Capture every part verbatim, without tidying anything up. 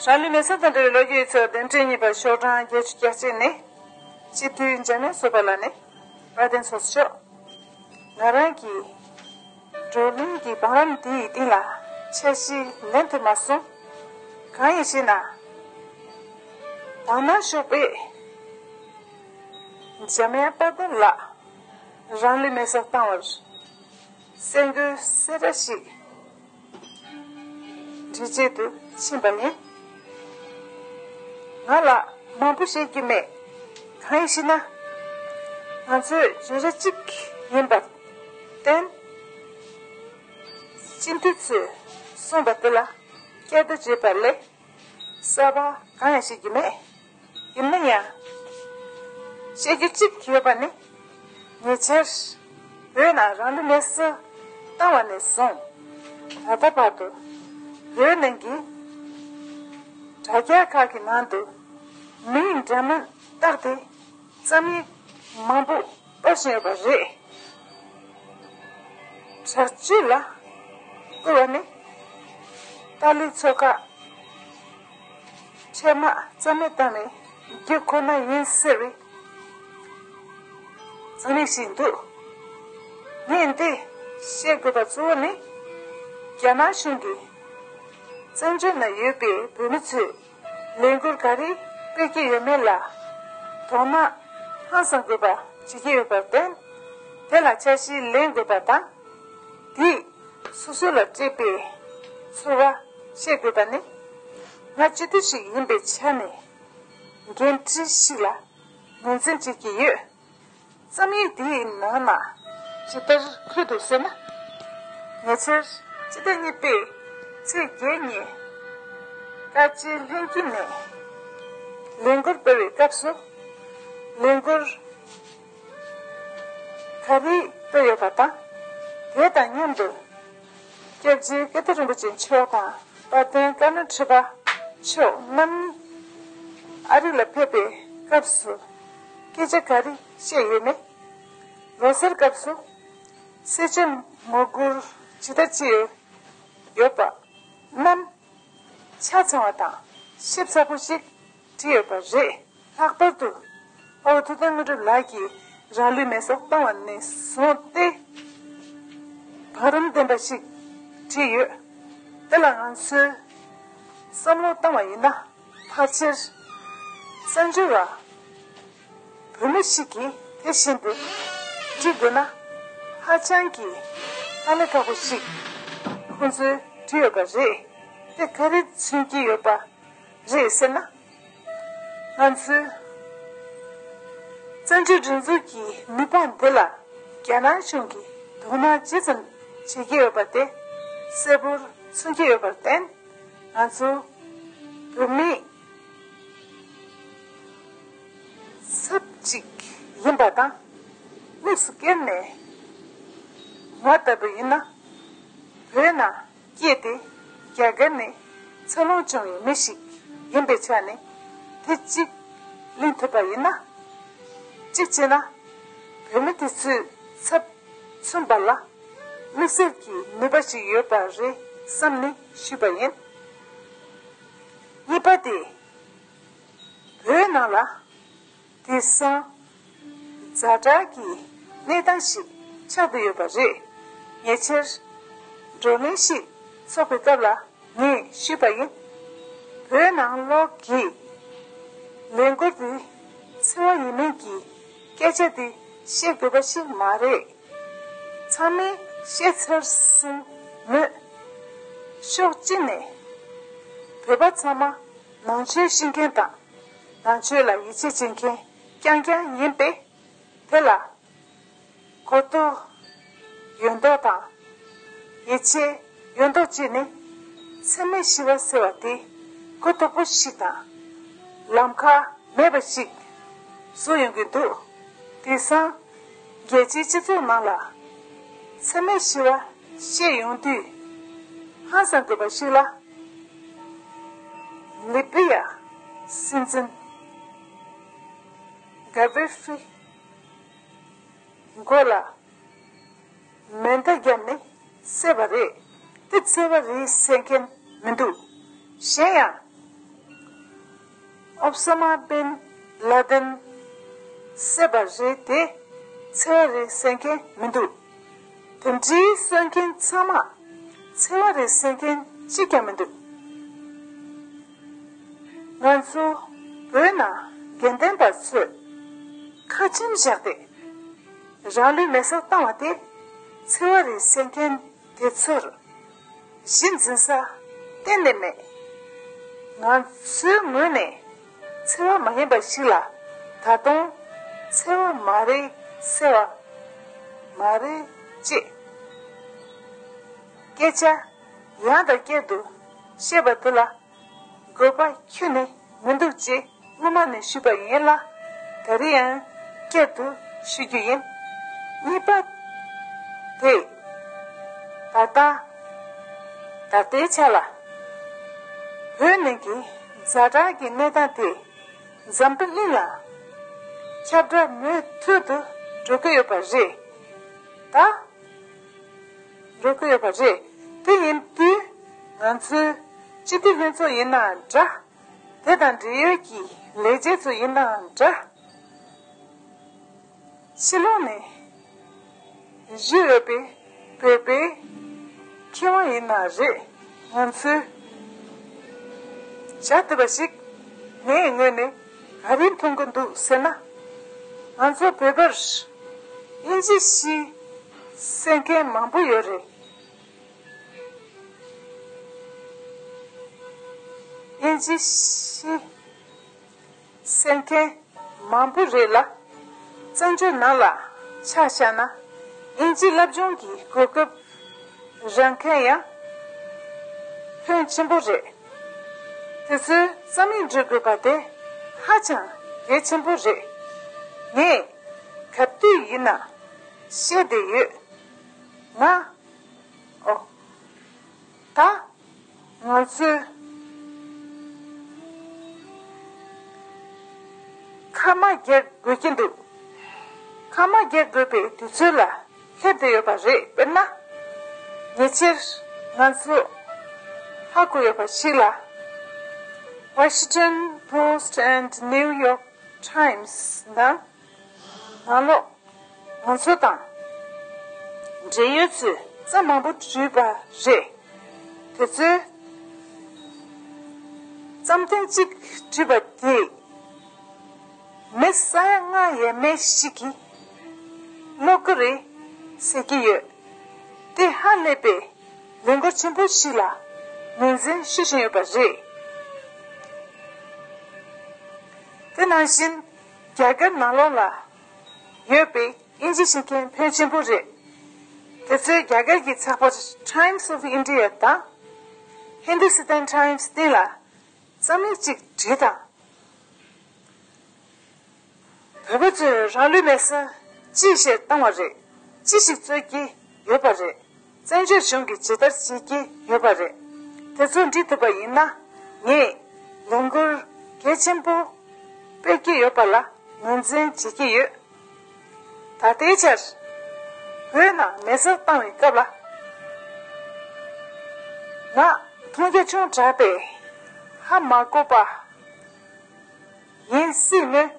རང་ལུས་མེར་སྲེག་དང་འབྲེལ་བའི་ལོ་རྒྱུས་ཡིག་ཚགས་དོན་ཚན་གཉིས་པ་ཤོག་གྲངས་བརྒྱད་ཅུ་གྱ་གཅིག་ནས། སྤྱི་འཐུས་འཇམ་དབྱངས་བཟོད་པ་ལགས་ནས་བཀའ་བསྟན་ཚོགས་ཤོག་ང་རང་གིས་བགྲོ་གླེང་གི་བང་རིམ་འདིའི་སྟེང་ལ་འཆར་གཞི་ལེན་ཐུབ་མ་སོང་། གང་ཡིན་ཞེ་ན། དང་ན་ཤོག་པས་འཇམ་དབྱངས་དཔལ་ལྡན་ལགས་རང་ལུས་མེར་སྲེག་བཏང་བར་གསལ་འགོད་གསལ་བསྒྲགས་ཤིག་འབྲི་བྱེད་དུ་ཕྱིན་པ་ཡིན། ང་ལ་མང་པོ་བཤད་རྒྱུ་མེད། གང་ཡིན་ཞེ་ན། ང་ཚོའི་བརྗོད་བྱ་གཅིག་ཡིན་པར་བརྟེན། སྤྱི་འཐུས་ཚོས་གསུངས་པ་དེ་ལ་བསྐྱར་ཟློས་བྱས་པ་ལས་གསར་པ་གང་ཡང་བཤད་རྒྱུ་མེད། ཡིན་ན་ཡང་། བཤད་རྒྱུ་གཅིག་ཡོད་པ་ནི། ཉེ་ཆར་བོད་ནང་རང་ལུས་མེར་སྲེག་བཏང་བ་ནས་བཟུང་། ད་ལྟ་བར་དུ་བོད་ནང་གི་དྲ་རྒྱ་ཁག་གི་ནང་དུ་མིང་འདྲ་མིན་བཏགས་ཏེ་རྩོམ་ཡིག་མང་པོ་སྤེལ་བཞིན་ཡོད་པ་རེད། དྲག་སྤྱོད་ལ་བསྐུལ་བ་ནི་ཏཱ་ལའི་ཚོགས་ཁག་འཕྲལ་མར་རྩ་མེད་བཏང་བའི་རྒྱུ་ཁོ་ན་ཡིན་ཟེར་བའི་རྩོམ་ཡིག་ཞིག་འདུག་ངས་འདི་བཤད་དགོས་པ་གཙོ་བོ་ནི། རྒྱ་ནག་གཞུང་གིས་བཙན་བྱོལ་ན་ཡོད་པའི་བོད་མི་ཚོས་ལས་འགུལ་ག་རེ་སྤེལ་གྱི་ཡོད་མེད་ལ་དོ་སྣང་ཧང་སང་དགོས་པ་བྱེད་ཀྱི་ཡོད་པར་བརྟེན། དེ་ལ་འཆར་གཞི་ལེན་དགོས་པ་དང་། དེས་སོ་སོ་ལ་སྤྲད་པའི་ཚོར་བ་བཤད་དགོས་པ་ནི། ང་སྤྱི་འཐུས་ཤིག་ཡིན་པའི་ཆ་ནས་འགན་འཁྲི་ཞིག་ལ་ངོས་འཛིན་བྱེད་ཀྱི་ཡོད། རྩོམ་ཡིག་དེའི་ནང་ན་ཇི་ལྟར་འཁོད་འདུག་ཟེར་ན། ཉེ་ཆར་སྤྱི་ཟླ་གཉིས་པའི་ཚེས་བརྒྱད་ཉིན་བཀའ་སྤྱི་ལྷན་རྒྱས་ནས་ལས་འགུལ་སྤེལ་བའི་སྐབས་སུ། ལས་འགུལ་ག་རེ་སྤེལ་ཡོད་པ་དང་། དེ་དང་མཉམ་དུ་སྐྱབས་རྗེ་ཀིརྟི་རིན་པོ་ཆེ་མཆོག་དང་དཔལ་ལྡན་བཀའ་བློན་ཁྲི་པ་མཆོག་རྣམ་གཉིས་ཨ་རི་ལ་ཕེབས་པའི་སྐབས་སུ་སྐད་ཆ་ག་རེ་བཤད་ཡོད་མེད། ལོ་སར་སྐབས་སུ་སྲིད་སྐྱོང་ངོ་རྒོལ་ཇི་ལྟར་བྱས་ཡོད་པ་རྣམས་ཆ་ཚང་བ་དང་ཞིབ་ཚགས་པོ་ཞིག་བྲིས་ཡོད་པ་རེད། ལྷག་པར་དུ་དཔའ་བོ་ཐུབ་བསྟན་དངོས་གྲུབ་ལགས་ཀྱིས་རང་ལུས་མེར་སྲེག་བཏང་བ་ནས་བཟུང་སྟེ། བར་རིམ་ལྡན་པ་ཞིག་བྲིས་ཡོད། དེ་ལ་ང་ཚོས་བསམ་བློ་བཏང་བ་ཡིན་ན། ཕལ་ཆེར་བཙན་བྱོལ་བ་བོད་མི་ཞིག་གིས་དེ་བཞིན་དུ་བྲིས་དགོས་ན། ཧ་ཅང་གི་དཀའ་ལས་ཁག་པོ་ཞིག་ཁོང་ཚོས་བྲིས་ཡོད་པ་རེད། དེ་ག་རེ་མཚོན་གྱི་ཡོད་པ་རེད་ཟེར་ན། ང་ཚོའི་བཙན་བྱོལ་སྒྲིག་འཛུགས་ཀྱི་ནུས་པ་འདི་ལ་རྒྱ་ནག་གཞུང་གིས་དོ་སྣང་ཇི་ཙམ་བྱེད་ཀྱི་ཡོད་པ་དེ་གསལ་པོར་མཚོན་གྱི་ཡོད་པར་བརྟེན། ང་ཚོ་བོད་མི་ཚབ་ཅིག་ཡིན་པ་དང་། དམིགས་སུ་བཀར་ནས་ང་ལྟ་བུ་ཡིན་ན། བོད་ནང་སྐྱེས་ཏེ་རྒྱ་གར་ནས་འཚར་ལོངས་བྱུང་བའི་མི་ཞིག་ཡིན་པའི་ཆ་ནས་དེ་གཅིག་གླེང་ཐུབ་པ་ཡིན་ན། གཅིག་བྱས་ན་བོད་མི་དེ་ཚོའི་ཚབ་མཚོན་པ་ལ་དམིགས་བསལ་གྱི་ནུས་པ་ཞིག་ཡོད་པ་རེད་བསམ་ནས་ཞུས་པ་ཡིན། གཉིས་པ་དེ། བོད་ནང་ལ་དེང་སང་ཛ་དྲག་གི་གནས་སྟངས་ཤིག་ཆགས་བསྡད་ཡོད་པ་རེད། ཉེ་ཆར་བགྲོ་གླེང་ཞིག་ཚོགས་པའི་སྐབས་ལ་ངས་ཞུས་པ་ཡིན། བོད་ནང་ལོགས་ཀྱི་ལས་འགུལ་འདི་འཚེ་བ་ཡིན་མིན་གྱི་སྐད་ཆ་འདི་བཤད་དགོས་པ་ཞིག་མ་རེད། ཚང་མས་བཤད་ཚར་སོང་མོད། ཕྱོགས་གཅིག་ནས་བོད་པ་ཚང་མ་ནང་ཆོས་ཤེས་མཁན་དང་། ནང་ཆོས་ལ་ཡིད་ཆེས་བྱེད་མཁན་རྐྱང་རྐྱང་ཡིན་པས། དེ་ལ་གོ་རྟོགས་ཡོད་མདོག་དང་། ཡིད་ཆེས་ཡོད་མདོག་བྱས་ནས་འཚེ་མེད་ཞི་བ་ཟེར་བ་དེ་གུ་དོག་པོ་ཞིག་དང་། ལམ་ཁ་མེད་པ་ཞིག་བཟོ་ཡོང་གི་འདུག་དེང་སང་རྒྱལ་སྤྱིའི་སྤྱི་ཚོགས་ནང་ལ་འཚེ་མེད་ཞི་བ་བཤད་ཡོང་དུས། ཧང་སང་དགོས་པ་ཞིག་ལ། ལི་བི་ཡ་སྲིད་འཛིན་ག་དྷ་ཧྥི་མགོ་ལ་མེ་མདའ་བརྒྱབ་ནས་བསད་པ་རེད། དེ་འཚེ་བ་རེད་ཟེར་མཁན་མི་འདུག་གཞན་ཡང་ ཨོ་ས་མ་བིན་ལ་དིན་བསད་པ་རེད་དེ། འཚེ་བ་རེད་ཟེར་མཁན་མི་འདུག་དེ་འདྲའི་གསོད་མཁན་ཚང་མ་འཚེ་བ་རེད་ཟེར་མཁན་གཅིག་ཀྱང་མི་འདུག་ང་ཚོ་བོད་ནང་དགེ་ལྡན་པ་ཚོས་ཁ་ཆེམས་བཞག་སྟེ། རང་ལུས་མེར་སྲེག་བཏང་བ་དེ་འཚེ་བ་རེད་ཟེར་མཁན་དེ་ཚོར་གཞི་འཛིན་ས་གཏན་ནས་མེད། ང་ཚོའི་ངོས་ནས་འཚེ་བ་མ་ཡིན་པ་ཞིག་ལ་ད་དུང་འཚེ་བ་མ་རེད་ཟེར་བ་མ་རེད་ཅེས་སྐད་ཆ་ཡང་དང་བསྐྱར་དུ་བཤད་པ་དེ་ལ། དགོས་པ་ཁྱོན་ནས་མི་འདུག་ཅེས་སྔོན་མ་ནས་ཞུས་པ་ཡིན་ལ། ད་རེས་ཡང་བསྐྱར་དུ་ཞུ་རྒྱུ་ཡིན། གཉིས་པ་དེ། ད་ལྟ་ད་ལྟའི་ཆ་ལ་བོད་ནང་གི་ཛ་དྲག་གི་གནས་སྟངས་དེ་འཛམ་བུ་གླིང་ལ་ཁྱབ་བསྒྲགས་མུ་མཐུད་དུ་འགྲོ་གི་ཡོད་པ་རེད། ད། འགྲོ་གི་ཡོད་པ་རེད། དེ་ཡིན་དུས་ང་ཚོའི་སྤྱི་འཐུས་ལྷན་ཚོགས་ཡིན་ནའང་འདྲ། དེ་དང་འབྲེལ་ཡོད་ཀྱི་ལས་བྱེད་ཚོ་ཡིན་ནའང་འདྲ། ཕྱི་ལོགས་ནས་བཞུགས་ཡོད་པའི་བོད་པའི་མཁས་དབང་ཡིན་ན་རེད། ང་ཚོས་བྱ་ཐུབ་པ་ཞིག་ངའི་ངོས་ནས་ག་རེ་མཐོང་གི་འདུག་ཟེར་ན། ང་ཚོ་བོད་པར་དབྱིན་ཇི་ཤེས་ཟེར་མཁན་མང་པོ་ཡོད་རེད། དབྱིན་ཇི་ཤེས་ཟེར་མཁན་མང་པོ་རེད་ལ། བཙན་བྱོལ་ནང་ལ་ཆ་བཞག་ན་དབྱིན་ཇི་སློབ་སྦྱོང་གི་གོ་སྐབས་རག་མཁན་ཡང་ཕོན་ཆེན་པོ་རེད། དེ་ཚོའི་རྩོམ་ཡིག་འབྲི་དགོས་པ་དེ་ཧ་ཅང་གལ་ཆེན་པོ་རེད། ངས་ག་དུས་ཡིན་ན་བཤད་བསྡད་ཡོད། ང་། ཨོ། ད་ང་ཚོས་ཁ་མ་རྒྱག་དགོས་ཀྱི་འདུག་ཁ་མ་རྒྱག་དགོས་པའི་དུས་ཚོད་ལ་སླེབས་བསྡད་ཡོད་པ་རེད། དཔེར་ན། ཉེ་ཆར་ང་ཚོ་ཧ་གོ་ཡོད་པ་ཞིག་ལ། Washington Post and New York Times ནང་ནང་ལོགས་ང་ཚོ་དང་འབྲེལ་ཡོད་ཚོས་རྩོམ་མང་པོ་བྲིས་པ་རེད། དེ་ཚོའི་རྩོམ་ཐེངས་གཅིག་བྲིས་པ་དེས་མི་ས་ཡ་ལྔ་ཡས་མས་ཤིག་གིས་ཀློག་གི་རེད་ཟེར་གྱི་ཡོད། དེ་ཧ་ལས་པའི་ལས་འགུལ་ཆེན་པོ་ཞིག་ལ་ངོས་འཛིན་ཞུ་བཞིན་ཡོད་པ་རེད། དེ་ནང་བཞིན་རྒྱ་གར་ནང་ལོགས་ལ་ཡོད་པའི་དབྱིན་ཇི་ཤེས་མཁན་ཕོན་ཆེན་པོ་རེད། དེ་ཚོས་རྒྱ་གར་གྱི་ཚགས་པར་Times of India དང་Hindustan Times སྟེང་ལ་རྩོམ་ཡིག་ཅིག་བྲིས་དང་། བོད་པ་ཚོས་རང་ལུས་མེར་སྲེག་ཅིའི་ཕྱིར་བཏང་བ་རེད། ཅི་ཞིག་རྩོད་ཀྱི་ཡོད་པ་རེད། བཙན་བྱོལ་གཞུང་གིས་ཇི་ལྟར་བྱེད་ཀྱི་ཡོད་པ་རེད། དེ་ཚོ་འབྲི་ཐུབ་པ་ཡིན་ན་ངས་ལས་འགུལ་གལ་ཆེན་པོ་སྤེལ་གྱི་ཡོད་པ་ལ་ངོས་འཛིན་བྱེད་ཀྱི་ཡོད། ད་ལྟའི་ཆར་བོད་ནང་མེར་སྲེག་བཏང་བའི་སྐབས་ལ་ང་མཐོང་རྒྱ་ཆུང་དྲགས་པས་ཧ་མ་གོ་བ་ཡིན་སྲིད་མོད།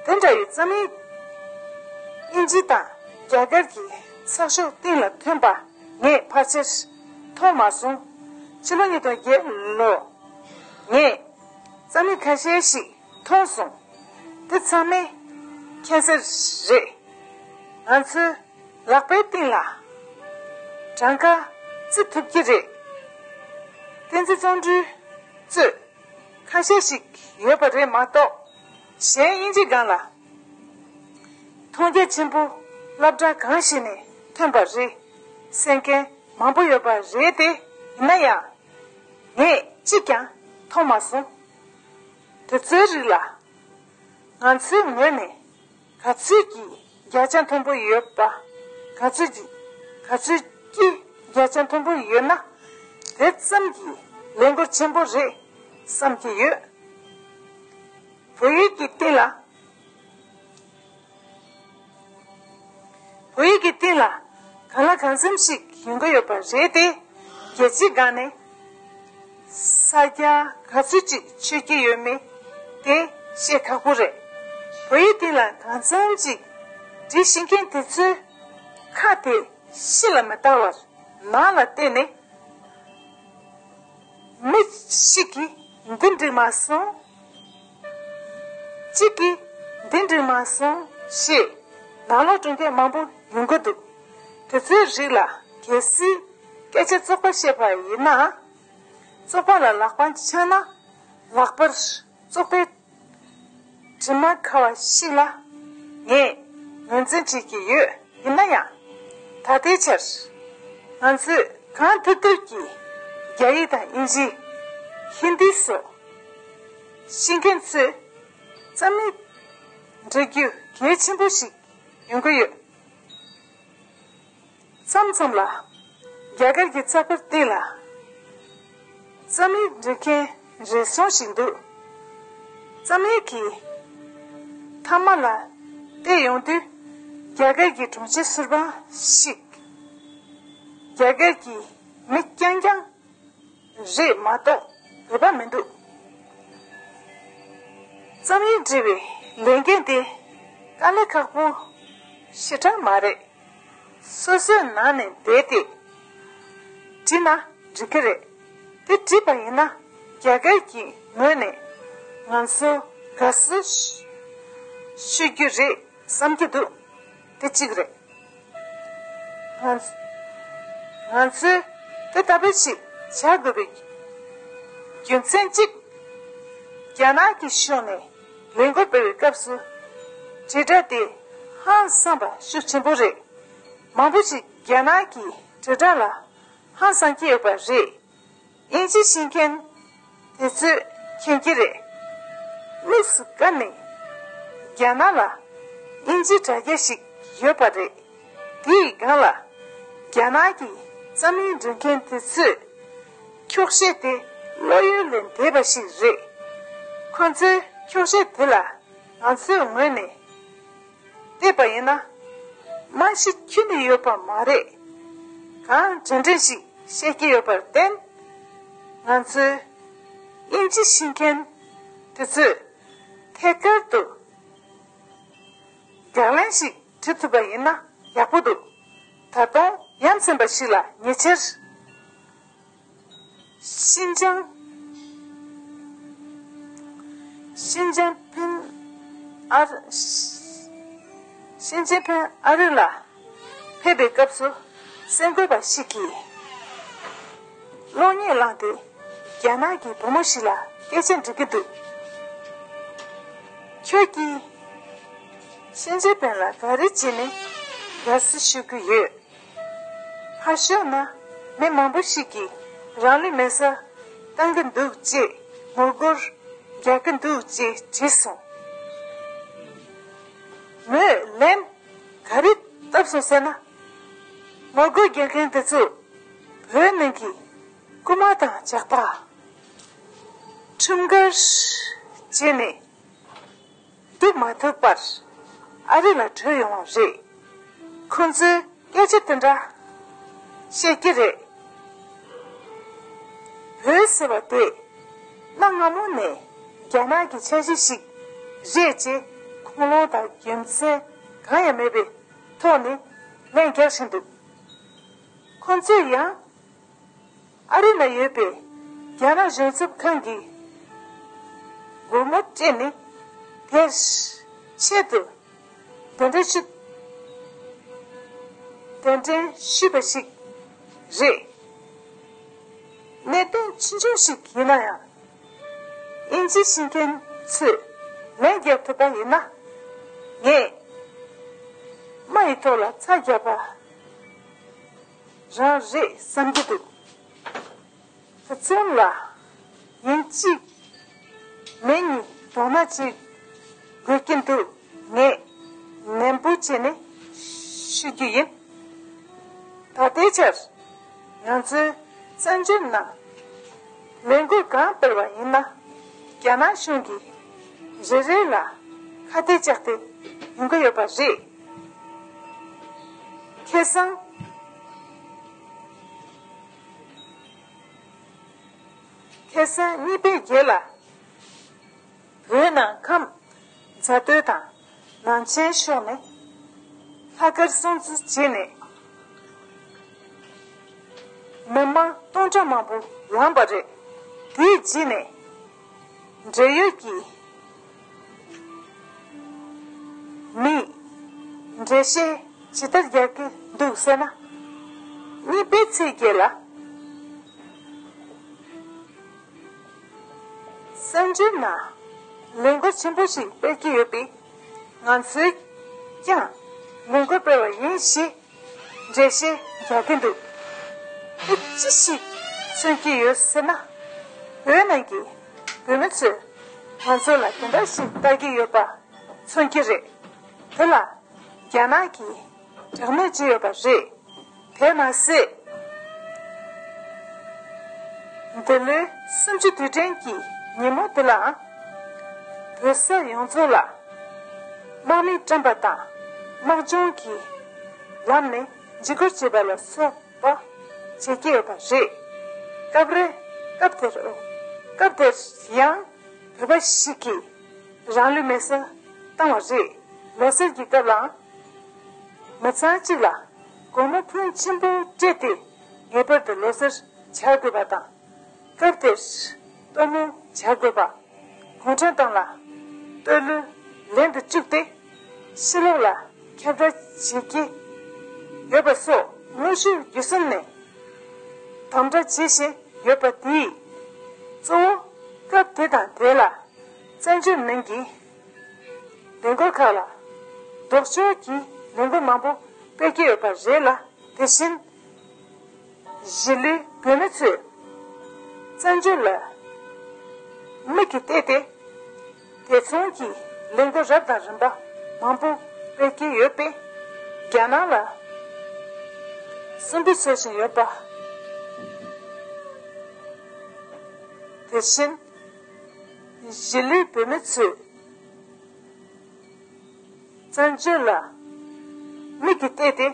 དེ་འདྲ་བའི་རྩོམ་ཡིག་དབྱིན་ཇི་དང་རྒྱ་གར་གྱི་ཚགས་ཤོག་སྟེང་ལ་ཐོན་པ་ངས་ཕལ་ཆེར་མཐོང་མ་སོང་། ཕྱི་ལོ་ཉིས་སྟོང་བརྒྱད་ལོ་ངས་རྩོམ་ཡིག་ཁ་ཤས་ཤིག་མཐོང་སོང་། དེ་ཚང་མས་མཁྱེན་གསལ་རེད། ང་ཚོའི་ལག་པའི་སྟེང་ལ་གྲངས་ཀ་བརྩི་ཐུབ་ཀྱི་རེད། བསྟན་འཛིན་བརྩོན་འགྲུས་གཙོས་ཁ་ཤས་ཤིག་ཡོད་པ་རེད་མ་གཏོགས། གཞན་དབྱིན་ཇི་སྒང་ལ་མཐོང་རྒྱ་ཆེན་པོ་སློབ་གྲྭ་གང་ཞིག་ནས་ཐོན་པ་རེད་ཟེར་མཁན་མང་པོ་ཡོད་པ་རེད་དེ། ཡིན་ན་ཡང་ངས་གཅིག་ཀྱང་མཐོང་མ་སོང་། དེ་ཚོའི་རིགས་ལ་ང་ཚོའི་ངོས་ནས་ག་ཚོད་ཀྱི་བརྒྱ་ཆ་མཐོན་པོ་ཡོད་པ། ག་ཚོད་ཀྱི་ག་ཚོད་ཀྱི་བརྒྱ་ཆ་མཐོན་པོ་ཡོད་ན་དེ་ཙམ་གྱི་ལས་འགུལ་ཆེན་པོ་རེད་བསམ་གྱི་ཡོད། བོད་ཡིག་གི་སྟེང་ལ། བོད་ཡིག་གི་སྟེང་ལ་གང་ལ་གང་འཚམ་ཞིག་ཡོང་གི་ཡོད་པ་རེད་དེ། རྒྱལ་སྤྱིའི་སྒང་ནས་ས་རྒྱ་ག་ཚོད་ཅིག་ཆོད་ཀྱི་ཡོད་མེད་ དེ་བཤད་ཁག་པོ་རེད། བོད་ཡིག་སྟེང་ལ་གང་འཚམ་ཅིག་འབྲི་ཤེས་མཁན་དེ་ཚོས་ཁ་དེ་ཕྱི་ལ་མི་ལྟ་བར་ནང་ལ་བལྟས་ནས། མི་ཞིག་གིས་འདི་འགྲིག་མ་སོང་། གཅིག་གིས་འདི་འགྲིག་མ་སོང་ཞེས་ནང་ལོགས་སྤྲོ་མཁན་མང་པོ་ཡོང་གི་འདུག་དེ་ཚོའི་རིགས་ལ་གལ་སྲིད་སྐད་ཆ་བཙོག་པ་བཤད་པ་ཡིན་ན། བཙོག་པ་ལ་ལག་པ་འཆང་ན་ལག་པར་བཙོག་པའི་དྲི་མ་ཁ་བ་ཞིག་ལ་ངས་ངོས་འཛིན་བྱེད་ཀྱི་ཡོད། ཡིན་ན་ཡང་ད་ལྟའི་ཆར་ང་ཚོས་གང་ཐུབ་ཐུབ་ཀྱིས་རྒྱ་ཡིག་དང་དབྱིན་ཇི། ཧིན་དི་སོགས་ཤེས་མཁན་ཚོས་རྩོམ་ཡིག་འབྲི་རྒྱུ་གལ་ཆེན་པོ་ཞིག་ཡོང་གི་ཡོད། མཚམས་མཚམས་ལ་རྒྱ་གར་གྱི་རྩ་དཔར་སྟེང་ལ་རྩོམ་ཡིག་འབྲི་མཁན་རེ་ཟུང་ཞིག་འདུག་རྩོམ་ཡིག་གི་མཐའ་མ་ལ་བལྟས་ཡོང་དུས་རྒྱ་གར་གྱི་གྲོང་ཁྱེར་སུ་བྷང་ཞིག་རྒྱ་གར་གྱི་མི་རྐྱང་རྐྱང་རེད་མ་གཏོགས་བོད་པ་མི་འདུག་རྩོམ་ཡིག་འབྲི་བའི་ལས་འགན་དེ་དཀའ་ལས་ཁག་པོ་ཞེ་དྲག་མ་རེད། སོ་སོའི་ནང་ནས་བསྡད་དེ་བྲིས་ན་འགྲིག་གི་རེད། དེ་བྲིས་པ་ཡིན་ན་རྒྱ་གར་གྱི་ངོས་ནས་ང་ཚོ་དགའ་བསུ་ཞུ་རྒྱུ་རེད་བསམ་གྱི་འདུག་དེ་གཅིག་རེད། ང་ང་ཚོས་དེ་ལྟ་བུ་ཞིག་བྱ་དགོས་པའི་རྒྱུ་མཚན་གཅིག་རྒྱ་ནག་གི་ཕྱོགས་ནས་ལས་འགུལ་སྤེལ་བའི་སྐབས་སུ་དྲིལ་བསྒྲགས་དེ་ཧང་སངས་པ་ཤུགས་ཆེན་པོ་རེད། མང་པོ་ཞིག་རྒྱ་ནག་གི་དྲིལ་བསྒྲགས་ལ་ཧང་སངས་ཀྱི་ཡོད་པ་རེད། དབྱིན་ཇི་ཤེས་མཁན་དེ་ཚོས་མཁྱེན་གྱི་རེད། དམིགས་སུ་བཀར་ནས་རྒྱ་ནག་ལ་དབྱིན་ཇི་དྲ་རྒྱ་ཞིག་ཡོད་པ་རེད། དེའི་སྒང་ལ་རྒྱ་ནག་གི་རྩོམ་ཡིག་འབྲི་མཁན་དེ་ཚོས་འཁྱོག་བཤད་དེ་བློ་ཡུལ་ལས་འདས་པ་ཞིག་རེད། ཁོ་ཚོའི་འཁྱོག་བཤད་དེ་ལ་ང་ཚོའི་ངོས་ནས་བལྟས་པ་ཡིན་ན། མ་གཞི་ཁྱོན་ནས་ཡོད་པ་མ་རེད། གང་དྲན་དྲན་ཞིག་བཤད་ཀྱི་ཡོད་པར་བརྟེན། ང་ཚོའི་དབྱིན་ཇི་ཤེས་མཁན་དེ་ཚོས་ཐད་ཀར་དུ་རྒྱག་ལན་ཞིག་བྲི་ཐུབ་པ་ཡིན་ན་ཡག་པོ་འདུག་ད་དུང་ཡ་མཚན་པ་ཞིག་ལ་ཉེ་ཆར། ཤིན་ཅང་། ཤིན་ཅང་ཕིན་ཨ་རི། ཤིན་ཅང་ཕིན་ཨ་རི་ལ་ཕེབས་པའི་སྐབས་སུ་གསར་འགོད་པ་ཞིག་གིས་གློག་བརྙན་བླངས་ཏེ་རྒྱ་ནག་གི་བུ་མོ་ཞིག་ལ་སྐད་ཆ་འདྲི་གི་འདུག་ཁྱོད་ཀྱིས་ཤིན་ཅང་ཕིན་ལ་ག་རེ་བྱས་ནས་དགའ་བསུ་ཞུ་གི་ཡོད། ཕར་ཞོག་ན་མི་མང་པོ་ཞིག་གིས་རང་ལུས་མེ་སྲེག་བཏང་གི་འདུག་ཅེས་ངོ་རྒོལ་རྒྱག་གི་འདུག་ཅེས་དྲིས་སོང་། མོས་ལན་ག་རེ་བཏབ་སོང་ཟེར་ན། ངོ་རྒོལ་རྒྱག་མཁན་དེ་ཚོ་བོད་ནང་གི་རྐུན་མ་དང་ཇག་པ། ཁྲིམས་འགལ་བྱས་ནས་སྡོད་མ་ཐུབ་པར་ཨ་རི་ལ་བྲོས་ཡོང་བ་རེད། ཁོང་ཚོས་སྐད་ཆ་དེ་འདྲ་བཤད་ཀྱི་རེད། བོད་ཟེར་བ་དེ་གནའ་སྔ་མོ་ནས་རྒྱ་ནག་གི་ཆ་ཤས་ཤིག་རེད་ཅེས་ཁུངས་ལུང་དང་རྒྱུ་མཚན་གང་ཡང་མེད་པའི་ཐོག་ནས་ལན་རྒྱག་བཞིན་འདུག་ཁོང་ཚོས་ཡང་ཨ་རི་ལ་ཡོད་པའི་རྒྱ་ནག་གཞུང་ཚབ་ཁང་གི་སྒོ་མོ་སྤྲད་ནས་དེར་ཆེད་དུ་གདན་འདྲེན་ཞུ། གདན་འདྲེན་ཞུས་པ་ཞིག་རེད། གནད་དོན་ཆུང་ཆུང་ཞིག་ཡིན་ན་ཡང་། དབྱིན་ཇི་ཤེས་མཁན་ཚོས་ལན་རྒྱག་ཐུབ་པ་ཡིན་ན། ངས་དམའ་ཡི་ཐོག་ལ་ཚ་རྒྱག་པ་རང་རེད་བསམ་གྱི་འདུག་ད་ཚོང་ལ་ཡིན་གཅིག་མིན་གཉིས་དོ་སྣང་བྱེད་དགོས་ཀྱི་འདུག་ངས་ནན་པོ་བྱས་ནས་ཞུ་རྒྱུ་ཡིན། ད་ལྟའི་ཆར་ང་ཚོའི་བཙན་བྱོལ་ནང་ལས་འགུལ་གང་སྤེལ་བ་ཡིན་ན་རྒྱ་ནག་གཞུང་གིས་རེ་རེ་ལ་ཁ་གཏད་བཅག་སྟེ་ཡོང་གི་ཡོད་པ་རེད། ཁ་སང་། ཁ་སང་གཉིས་པའི་རྒྱལ་ལ། བོད་ནང་ཁམས་རྫ་སྟོད་དང་ནང་ཆེན་ཕྱོགས་ནས་ལྷག་དཀར་སྲུང་བརྩི་བྱས་ནས། མི་མང་སྟོང་ཕྲག་མང་པོ་ལངས་པ་རེད། དེའི་རྗེས་ནས་འབྲེལ་ཡོད་ཀྱི་མིས་འགྲེལ་བཤད་ཇི་ལྟར་རྒྱག་གི་འདུག་ཟེར་ན། གཉིས་པའི་ཚེས་བརྒྱད་ལ། གསར་འགྱུར་ནང་ལས་འགུལ་ཆེན་པོ་ཞིག་སྤེལ་གྱི་ཡོད་པས། ང་ཚོས་ཀྱང་ལས་འགུལ་སྤེལ་བ་ཡིན་ཞེས་འགྲེལ་བཤད་རྒྱག་གི་འདུག་དེ་ཅི་ཞིག་མཚོན་གྱི་ཡོད་ཟེར་ན། བོད་ནང་གི་བོད་མི་ཚོས་ང་ཚོ་ལ་དེ་འདྲ་ཞིག་ལྟ་གི་ཡོད་པ་མཚོན་གྱི་རེད། དེ་ལ་རྒྱ་ནག་གིས་དྲག་གནོན་བྱས་ཡོད་པ་རེད། དེ་མ་ཟད། འདི་ལོའི་གསུམ་བཅུ་དུས་དྲན་གྱི་ཉིན་མོ་འདི་ལའང་། བོད་ས་ཡོངས་རྫོགས་ལ་དམག་མི་བཀྲམ་པ་དང་། དམག་སྦྱོང་གི་ལམ་ནས་འཇིགས་སྐུལ་བྱེད་པ་ལ་སོགས་པ་བྱེད་ཀྱི་ཡོད་པ་རེད། སྐབས་རེ། སྐབས་དེར། སྐབས་དེར་ཡང་བོད་པ་ཞིག་གིས་རང་ལུས་མེར་སྲེག་བཏང་བ་རེད། ལོ་གསར་གྱི་སྐབས་ལའང་། མི་ཚང་གཅིག་ལ་སྒོར་མོ་ཕོན་ཆེན་པོ་སྤྲད་དེ་ངེས་པར་དུ་ལོ་གསར་བྱ་དགོས་པ་དང་། སྐབས་དེར་ལྟད་མོ་བྱ་དགོས་པ། གུང་ཁྲན་ཏང་ལ་བསྟོད་གླུ་ལེན་དུ་བཅུག་སྟེ། ཕྱི་ལོགས་ལ་ཁྱབ་བསྒྲགས་བྱེད་ཀྱི་ཡོད་པ་སོགས་དངོས་ཤུགས་བརྒྱུད་གསུམ་ནས་དམ་དྲག་བྱེད་བཞིན་ཡོད་པ་དེས། གཙོ་བོ་སྐབས་དེ་དང་དེ་ལ་བཙན་བྱོལ་ནང་གི་ལས་འགུལ་ཁག་ལ་ལྡོག་ཕྱོགས་ཀྱི་ལས་འགུལ་མང་པོ་སྤེལ་གྱི་ཡོད་པ་རེད་ལ། དེ་བཞིན་གཞིས་ལུས་བོད་མི་ཚོས་བཙན་བྱོལ་ལ་མིག་གིས་བལྟས་ཏེ། དེ་མཚུངས་ཀྱི་ལས་འགུལ་རབ་དང་རིམ་པ་མང་པོ་སྤེལ་གྱི་ཡོད་པས། རྒྱ་ནག་ལ་སུན་པོ་བཟོ་བཞིན་ཡོད་པ། དེ་བཞིན་གཞིས་ལུས་བོད་མི་ཚོས་བཙན་བྱོལ་ལ་མིག་གིས་བལྟས་ཏེ།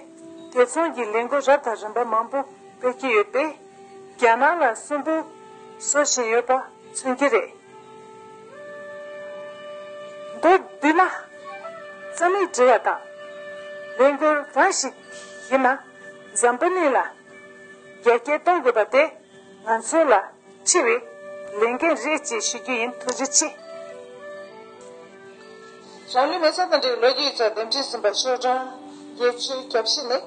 དེ་མཚུངས་ཀྱི་ལས་འགུལ་རབ་དང་རིམ་པ་མང་པོ་སྤེལ་གྱི་ཡོད་པས། རྒྱ་ནག་ལ་སུན་པོ་བཟོ་བཞིན་ཡོད་པ་མཚོན་གྱི་རེད། མདོར་བསྡུས་ན། རྩོམ་ཡིག་འབྲི་བ་དང་། ལས་འགུལ་གང་ཞིག་ཡིན་ན། འཛམ་བུ་གླིང་ལ་རྒྱ་སྐྱེད་གཏོང་དགོས་པ་དེ་ང་ཚོ་ལ་འཁྲི་བའི་ལས་འགན་རེད་ཅེས་ཞུ་རྒྱུ་ཡིན། ཐུགས་རྗེ་ཆེ། རང་ལུས་མེར་སྲེག་དང་འབྲེལ་བའི་ལོ་རྒྱུས་ཡིག་ཚགས་འདེམས་སྒྲིག་ཟིན་པ་ཤོག་གྲངས་བརྒྱད་ཅུ་གྱ་བཞི་ནས།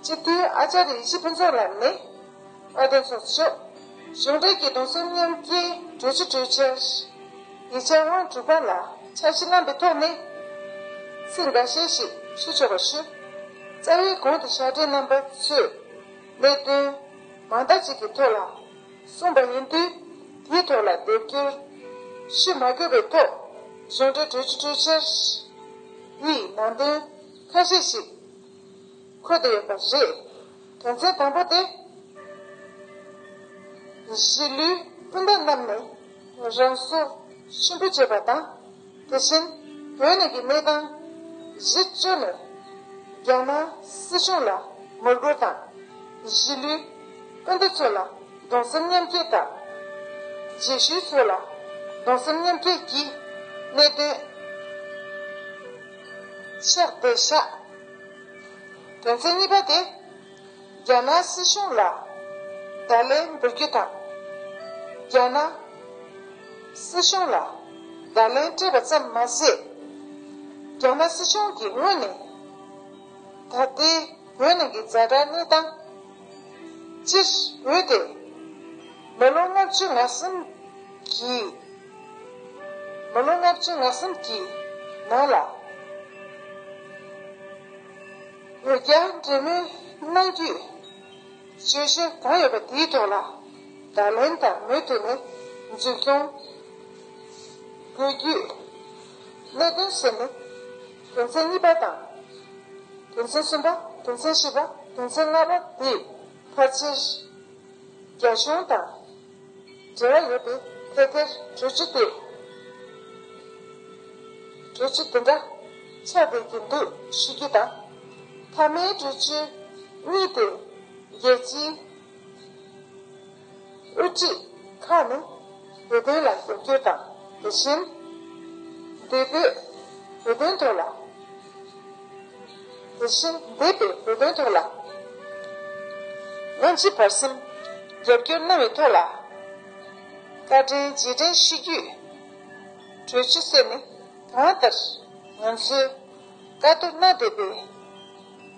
སྤྱི་འཐུས་ཨ་ཅཱརྱ་ཡེ་ཤེས་ཕུན་ཚོགས་ལགས་ནས། དཔལ་ལྡན་ཚོགས་གཙོ་མཆོག་གཞུང་འབྲེལ་གྱི་གདུང་སེམས་མཉམ་སྐྱེད་གྲོས་ཆོད་གྲོས་འཆར། ཡིག་ཆ་དབང་དྲུག་པ་ལ་འཆར་གཞི་བསྣམས་པའི་ཐོག་ནས། ཚིག་འགའ་ཤས་ཤིག་ཞུ་ཆོག་པ་ཞུ། རྩ་བའི་གོང་དུ་ཕྱག་སྦྲེལ་རྣམ་པ་ཚོས་གནད་དོན་མང་དག་ཅིག་གི་ཐོག་ལ་གསུངས་པ་ཡིན་དུས། དེའི་ཐོག་ལ་སྡེབ་སྐྱོར་ཞུ་མ་དགོས་པའི་ཐོག་གཞུང་འབྲེལ་གྲོས་ཆོད་གྲོས་འཆར་འདིའི་ནང་དོན་ཁ་ཤས་ཤིག་འཁོད་དེ་ཡོད་པ་རེད། དོན་ཚན་དང་པོ་དེ། གཞིས་ལུས་སྤུན་ཟླ་རྣམས་ནས་རང་སྲོག་ཤུན་པོ་བྱེད་པ་དང་། དེ་བཞིན་བོད་ནང་གི་གནས་སྟངས་གཞི་བཅོལ་ནས་རྒྱ་ནག་སྲིད་གཞུང་ལ་ངོ་རྒོལ་དང་། གཞིས་ལུས་སྤུན་ཟླ་ཚོ་ལ་གདུང་སེམས་མཉམ་སྐྱེད་དང་། རྗེས་ཤུལ་ཚོ་ལ་གདུང་སེམས་མཉམ་སྐྱེད་ཀྱི་གནད་དོན་ཕྱག་བསྟར་བཞག་དོན་ཚན་གཉིས་པ་དེ། རྒྱ་ནག་སྲིད་གཞུང་ལ་བརྡ་ལན་འབུལ་རྒྱུ་དང་། རྒྱ་ནག་སྲིད་གཞུང་ལ་བརྡ་ལན་སྤྲད་པ་ཙམ་མ་ཟད། རྒྱ་ནག་སྲིད་གཞུང་གིས་སྔོན་ནས་ད་ལྟའི་བོད་ནང་གི་ཛ་དྲག་གནས་སྟངས། སྤྱིར་བོད་དེ་མི་ལོ་ལྔ་བཅུ་ང་གསུམ་གྱི་མི་ལོ་ལྔ་བཅུ་ང་གསུམ་གྱི་ནང་ལ་བོད་རྒྱ་འབྲེལ་མོལ་གནང་རྒྱུའི་བརྗོད་གཞི་གང་ཡོད་པ་དེའི་ཐོག་ལ་བརྡ་ལན་དང་མུ་མཐུད་ནས་མཛུབ་སྟོན་དགོས་རྒྱུའི་གནད་དོན་ཟེར་ནས། དོན་ཚན་གཉིས་པ་དང་། དོན་ཚན་གསུམ་པ། དོན་ཚན་བཞི་པ། དོན་ཚན་ལྔ་པ་དེ་ཕལ་ཆེར་རྒྱ་གཞུང་དང་འབྲེལ་བ་ཡོད་པས། ཐད་ཀར་གྲོས་ཆོད་དེ། གྲོས་ཆོད་དེ་འདྲ་ཆགས་བསྡད་ཀྱི་འདུག་ཞུ་རྒྱུ་དང་། མཐའ་མའི་གྲོས་ཆོད་གཉིས་དེ་རྒྱལ་སྤྱིའི་དབུ་ཁྲིད་ཁག་ནས་བོད་དོན་ལ་ཞིབ་བསྒྱུར་དང་། དེ་བཞིན་འདས་པའི་བོད་དོན་ཐོག་ལ། དེ་བཞིན་འདས་པའི་བོད་དོན་ཐོག་ལ། སྔ་ཕྱི་བར་གསུམ་རྒྱབ་སྐྱོར་གནང་བའི་ཐོག་ལ། བཀའ་དྲིན་རྗེས་དྲན་ཞུ་རྒྱུའི་གྲོས་ཆོད་བསྲེས་ནས། གང་ལྟར་ང་ཚོས་བཀའ་བསྡུར་གནང་བསྡད་པའི་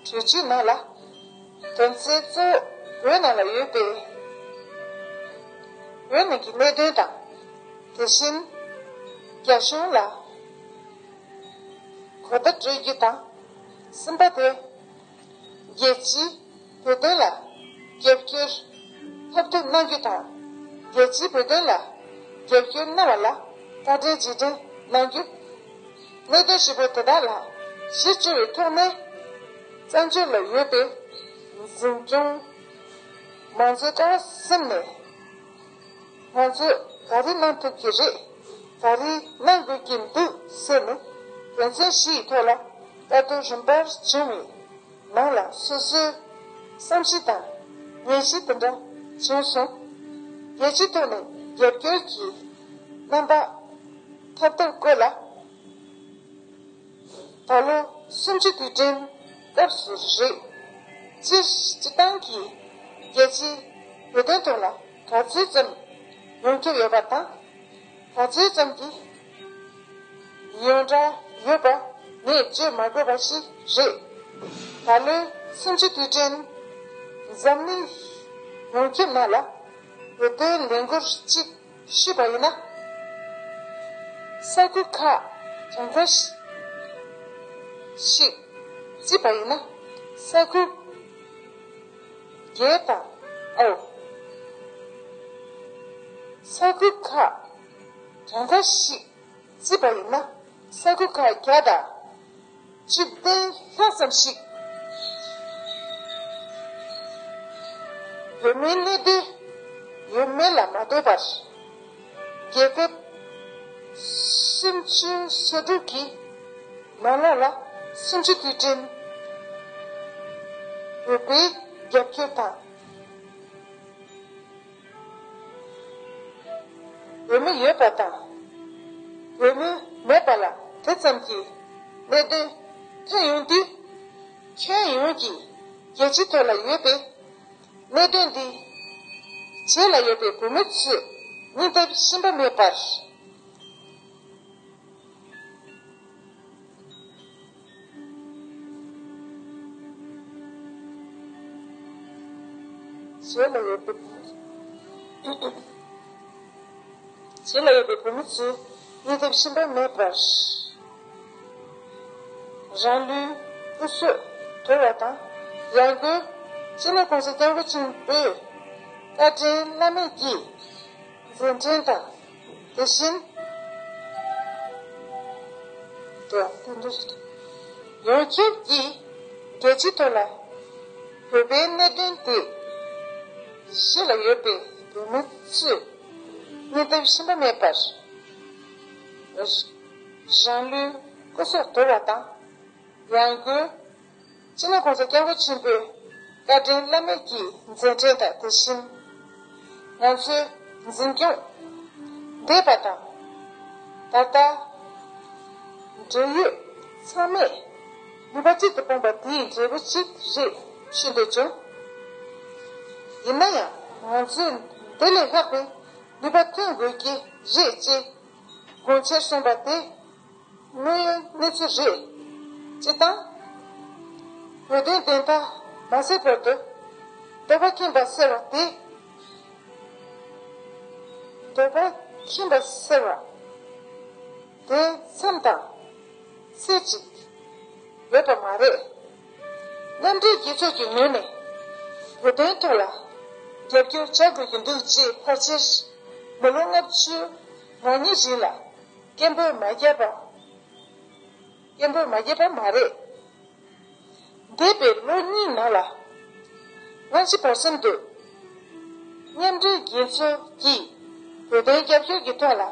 གྲོས་ཆོད་ནང་ལ། དོན་ཚན་གཙོ་བོ་བོད་ནང་ལ་ཡོད་པའི་བོད་ནང་གི་གནད་དོན་དང་། དེ་བཞིན་རྒྱ་གཞུང་ལ་གོ་བརྡ་སྤྲོད་རྒྱུ་དང་། གསུམ་པ་དེ། རྒྱལ་སྤྱིའི་བོད་དོན་ལ་རྒྱབ་སྐྱོར་ཐབས་ཐུབ་གནང་རྒྱུ་དང་། རྒྱལ་སྤྱིའི་བོད་དོན་ལ་རྒྱབ་སྐྱོར་གནང་བ་ལ་བཀའ་དྲིན་རྗེས་དྲན་གནང་རྒྱུ། གནད་དོན་ཧྲིལ་པོ་དེ་དག་ལ་གཞི་བཅོལ་བའི་ཐོག་ནས། བཙན་བྱོལ་ལ་ཡོད་པའི་འཛིན་སྐྱོང་མང་གཙོའི་ལྟ་བ་སེམས་ནས། ང་ཚོས་ག་རེ་གནང་ཐུབ་ཀྱི་རེད། ག་རེ་གནང་དགོས་ཀྱི་འདུག་ཟེར་ནས། དོན་ཚན་བཞི་ཡི་ཐོག་ལ་བཀའ་བསྡུར་རིམ་པར་བྱུང་བའི་ནང་ལ། སོ་སོའི་བསམ་གཞིགས་དང་ངེས་ཤེས་དེ་འདྲ་བྱུང་སོང་། རྒྱལ་སྤྱིའི་ཐོག་ནས་རྒྱབ་སྐྱོར་གྱི་རྣམ་པ་ཐོབ་ཐབས་སྐོར་ལ། ད་ལོ་གསུམ་བཅུའི་དུས་དྲན་སྐབས་སུ་རེད། སྤྱིར་སྤྱིར་བཏང་གི་རྒྱལ་སྤྱིའི་བོད་དོན་ཐོག་ལ་ག་ཚོད་ཙམ་ཡོངས་ཁྱབ་ཡོད་པ་དང་། ག་ཚོད་ཙམ་གྱི་ཡོངས་གྲགས་ཡོད་པ་ངས་བརྗོད་མ་དགོས་པ་ཞིག་རེད། ད་ལོའི་གསུམ་བཅུའི་དུས་དྲན་འཛམ་གླིང་ཡོངས་ཁྱབ་ནང་ལ་བོད་དོན་ལས་འགུལ་གཅིག་ཞུས་པ་ཡིན་ན། ས་ཁུལ་ཁག་གྲངས་ཀ་ཞིག་བརྩིས་པ་ཡིན་ན། ས་ཁུལ་བརྒྱད་དང་། ཨོ། ས་ཁུལ་ཁག་གྲངས་ཀ་ཞིག་བརྩིས་པ་ཡིན་ན། ས་ཁུལ་ཁག་བརྒྱ་དང་བཅུ་བདུན་ལྷག་ཙམ་ཞིག་བོད་མིའི་གནད་དོན་ཡོད་མེད་ལ་མ་ལྟོས་པར། རྒྱལ་ཁབ་སུམ་ཅུ་སོ་དྲུག་གི་ནང་ལོགས་ལ་གསུམ་བཅུའི་དུས་དྲན་བོད་པའི་རྒྱབ་སྐྱོར་དང་། འོས་མི་ཡོད་པ་དང་། འོས་མི་མེད་པ་ལ་དེ་ཙམ་གྱི་གནད་དོན་ཐོན་ཡོང་དུས། ཁྱོན་ཡོངས་ཀྱི་རྒྱལ་སྤྱིའི་ཐོག་ལ་ཡོད་པའི་གནད་དོན་འདི། རྗེས་ལ་ཡོད་པའི་བོད་མི་ཚོས་སྙིང་སྟོབས་ཞུམ་པ་མེད་པར། རྗེས་ལ་ཡོད་པའི། རྗེས་ལ་ཡོད་པའི་བོད་མི་ཚོས་སྙིང་སྟོབས་ཞུམ་པ་མེད་པར། རང་ལུས་སྐུ་གཟུགས་དོར་བ་དང་། ཡང་སྒོས་སྤྱི་ནོར་༸གོང་ས་༸སྐྱབས་མགོན་ཆེན་པོའི་བཀའ་དྲིན་བླ་མེད་ཀྱི་མཛད་འཕྲིན་དང་། དེ་བཞིན་དུ་ཡོངས་ཁྱབ་ཀྱིས་རྒྱལ་སྤྱིའི་ཐོག་ལ་བོད་པའི་གནད་དོན་དེ་གཞི་ལ་ཡོད་པའི་བོད་མི་ཚོས་སྙིང་སྟོབས་ཞུམ་པ་མེད་པར་རང་ལུས་སྐུ་གཟུགས་དོར་བ་དང་། ཡང་སྒོས་སྤྱི་ནོར་༸གོང་ས་༸སྐྱབས་མགོན་ཆེན་པོའི་བཀའ་དྲིན་བླ་མེད་ཀྱི་མཛད་འཕྲིན་དང་། དེ་བཞིན་ང་ཚོའི་འཛིན་སྐྱོང་འདས་པ་དང་། ད་ལྟ་འབྲེལ་ཡོད་ཚང་མས་ནུས་པ་གཅིག་ཏུ་སྤུངས་པ་དེའི་འབྲས་བུ་གཅིག་རེད་ཞུ་འདོད་བྱུང་། ཡིན་ན་ཡང་ང་ཚོས་འདི་ལས་ལྷག་པའི་ནུས་པ་ཐོན་དགོས་ཀྱི་རེད་ཅེས་དགོངས་འཆར་གསུངས་པ་དེ་དངོས་ཡོད་གནས་ཚུལ་རེད། སྤྱིར་བཏང་། བོད་དོན་བདེན་མཐའ་མ་གསལ་བར་དུ་འདོད་པ་ཁེངས་པ་སེལ་བ་དེ། འདོད་པ་ཁེངས་པ་སེལ་བ་དེ་མཚམས་དང་ཚད་ཅིག་ཡོད་པ་མ་རེད། མཉམ་འབྲེལ་རྒྱལ་ཚོགས་ཀྱི་ངོས་ནས་བོད་དོན་ཐོག་ལ་རྒྱབ་སྐྱོར་བྱ་དགོས་ཀྱི་འདུག་ཅེས་ཕལ་ཆེར་མི་ལོ་ལྔ་བཅུ་ང་གཉིས་རིང་ལ་སྐད་འབོད་མ་བརྒྱབ་པ། སྐད་འབོད་མ་བརྒྱབ་པ་མ་རེད། འདས་པའི་ལོ་གཉིས་ནང་ལ། སྔ་ཕྱི་བར་གསུམ་དུ་མཉམ་འབྲེལ་རྒྱལ་ཚོགས་ཀྱིས་བོད་དོན་རྒྱབ་སྐྱོར་གྱི་ཐོག་ལ་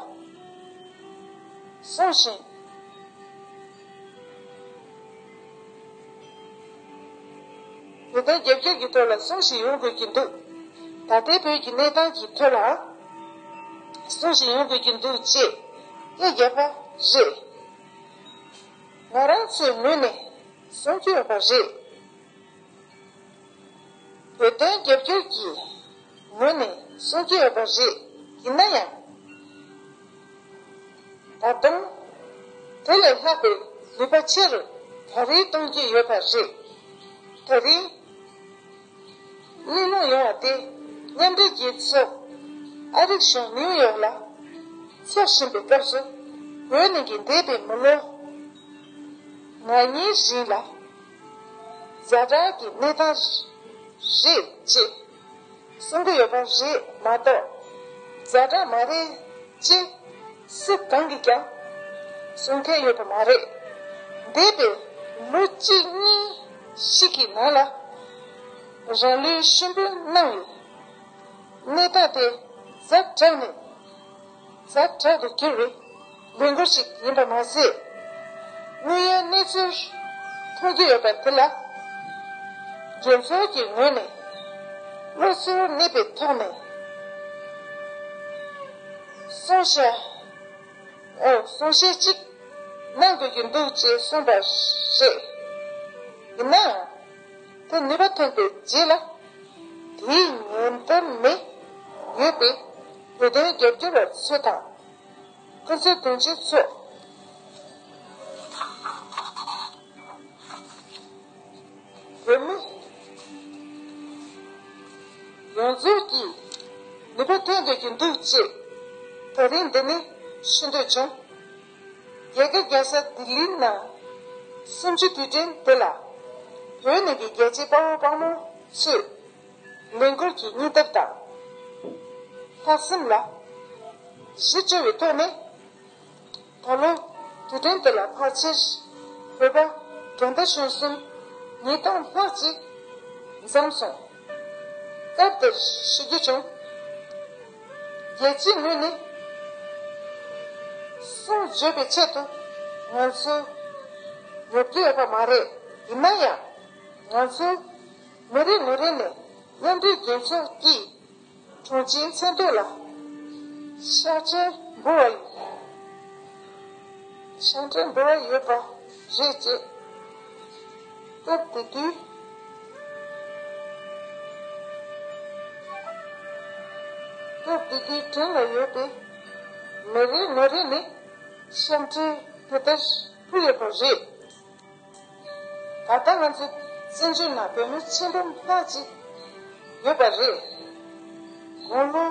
གསུང་བཞིན། བོད་དོན་རྒྱབ་སྐྱོར་གྱི་ཐོག་ལ་གསུང་བཞིན་ཡོང་དགོས་ཀྱི་འདུག་ད་ལྟའི་བོད་ཀྱི་གནས་སྟངས་ཀྱི་ཐོག་ལ་གསུང་བཞིན་ཡོང་དགོས་ཀྱི་འདུག་ཅེས་ སྐད་རྒྱབ་པ་རེད། ང་རང་ཚོའི་ངོས་ནས་གསུང་གི་ཡོད་པ་རེད། བོད་དོན་རྒྱབ་སྐྱོར་གྱི་ངོས་ནས་གསུང་གི་ཡོད་པ་རེད། ཡིན་ན་ཡང་། ད་དུང་དེ་ལས་ལྷག་པའི་ནུས་པ་ཆེ་རུ་ག་རེ་གཏོང་གི་ཡོད་པ་རེད། ད་རེས་གླེང་སློང་ཡོང་བ་དེ་མཉམ་འབྲེལ་རྒྱལ་ཚོགས་ཨ་རིའི་གཞུང་ནིའུ་ཡོག་ལ་ཚོགས་བཞིན་པའི་སྐབས་སུ། བོད་ནང་གི་འདས་པའི་མི་ལོ་ང་གཉིས་རིང་ལ་ཛ་དྲག་གི་གནས་སྟངས་རེད་ཅེས་གསུང་གི་ཡོད་པ་རེད་མ་གཏོགས། ཛ་དྲག་མ་རེད་ཅེས་སུ་གང་གིས་ཀྱང་གསུང་མཁན་ཡོད་པ་མ་རེད། འདས་པའི་ལོ་གཅིག་གཉིས་ཤིག་གི་ནང་ལ་རང་ལུས་ཤི་འབུལ་གནང་བའི་གནས་སྟངས་དེ་ཛ་དྲག་ནས་ཛ་དྲག་ཏུ་གྱུར་བའི་ལས་འགུལ་ཞིག་ཡིན་པ་མ་ཟད། དངོས་ཡོད་གནས་ཚུལ་མཐོང་རྒྱུ་ཡོད་པ་དེ་ལ་རྒྱལ་ཚོགས་ཀྱི་ངོས་ནས་བློ་གཟུར་གནས་པའི་ཐོག་ནས་གསུང་བཤད། ཨོ། གསུང་བཤད་ཅིག་གནང་དགོས་ཀྱི་འདུག་ཅེས་གསུངས་པ་རེད། ཡིན་ནའང་། དེ་ནུས་པ་ཐོན་པའི་རྗེས་ལ། དེའི་ཉེན་བརྡ་ནས་ཡོད་པའི་བོད་དོན་རྒྱབ་སྐྱོར་བ་ཚོ་དང་། ཁོ་ཚོའི་དོན་གཅོད་ཚོ། བོད་མི་ཡོངས་རྫོགས་ཀྱིས་ནུས་པ་ཐོན་དགོས་ཀྱི་འདུག་ཅེས་ད་རིང་འདི་ནས་ཤེས་འདོད་བྱུང་། རྒྱ་གར་རྒྱལ་ས་ལྡི་ལིའི་ནང་གསུམ་བཅུའི་དུས་དྲན་དེ་ལ་བོད་ནང་གི་རྒྱལ་གཅེས་དཔའ་བོ་དཔའ་མོ་ཚོས་ལས་འགུལ་གྱི་སྙིང་སྟོབས་དང་ལྷག་བསམ་ལ་གཞི་བཅོལ་བའི་ཐོག་ནས། ད་ལོ་དུས་དྲན་དེ་ལ་ཕལ་ཆེར་བོད་པ་དགྲ་ཟླ་གཞོན་གསུམ་ཉིས་སྟོང་ལྷག་ཅིག་འཛོམས་སོང་། སྐབས་དེར་ཞུ་རྒྱུ་བྱུང་། རྒྱལ་སྤྱིའི་ངོས་ནས་གསུང་བརྗོད་པའི་ཆེད་དུ་ང་ཚོ་ཡོད་རྒྱུ་ཡོད་པ་མ་རེད། ཡིན་ན་ཡང་ང་ཚོ་མི་རེ་ངོ་རེ་ནས་མཉམ་འབྲེལ་རྒྱལ་ཚོགས་ཀྱི་དྲུང་ཆེའི་མཚན་ཐོག་ལ་ཕྱག་འཚལ་འབུལ་བ་ཡིན། ཕྱག་འཚལ་འབུལ་བ་ཡོད་པ་རེད་ཅེས། སྐབས་དེ་དུས། སྐབས་དེ་དུས་དྲན་ལ་ཡོད་པའི་མི་རེ་ངོ་རེ་ནས་ཕྱག་འཚལ་དེ་ལྟར་ཕུལ་ཡོད་པ་རེད། ད་ལྟ་ང་ཚོའི་བཙན་བྱོལ་ནང་བོད་མི་ཆེན་པོ་ལྷག་ཅིག་ཡོད་པ་རེད། དགུང་ལོ་